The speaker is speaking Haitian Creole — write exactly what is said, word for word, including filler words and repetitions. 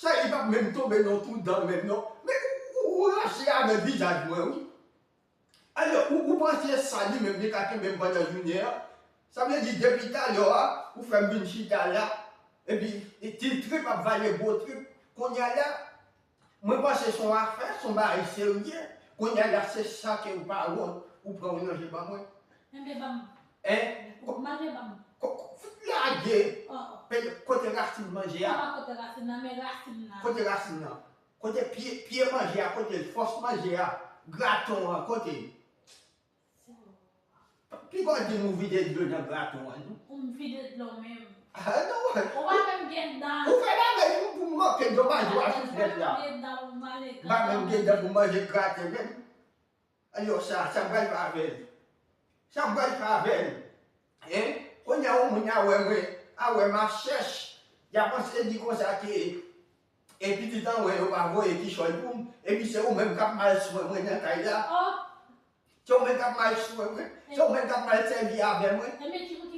Sa li p ap menm tonbe nan twou dan menm non. Men ou, ou, ou rache avè vizaj mwen wi. Alò, ou, ou panse sa li menm li ka kenbe m pandan jounen an? Sa vle di depi talè a, ou fè m vin chita la, epi ti trip ap vale gwo trip. Kounye a la, mwen panse se yon afè, se yon bagay serye. Kounye a la, se sa ke ou pa wont, ou pran yon manje ban mwen. Enben ban m. Hein? Manje ban m. Ko- ko- Fout lage. Oh, oh. Pe- Kote rasin manje a? Kòman kote rasin nan? Men rasin nan. Kote rasin nan? Kote pye, pye manje a? Kote l? Fòs manje a? Graton an? Kote l? Piga w di m ou vide dlo nan graton an non. Ou m vide dlo menm. Ah non. Ou pa menm gen dan. Ou fè bagay pou, pou m manke domaj ou a souflèt la. M pa menm gen dan pou m manje graten menm. Alò sa, sa pral fè avè l? Sa pral fè avè l? Hein? Kounye a yon moun a wè mwen, a wè m ap chèch. Y a panse di konsa ke e pitit an wè yo pa voye kichòy pou m. Epi se ou menm k ap mal swen mwen nan kay la. Oh. Se ou menm k ap mal swen mwen. Se ou menm k ap mal sèvi avè mwen. Enben ki pou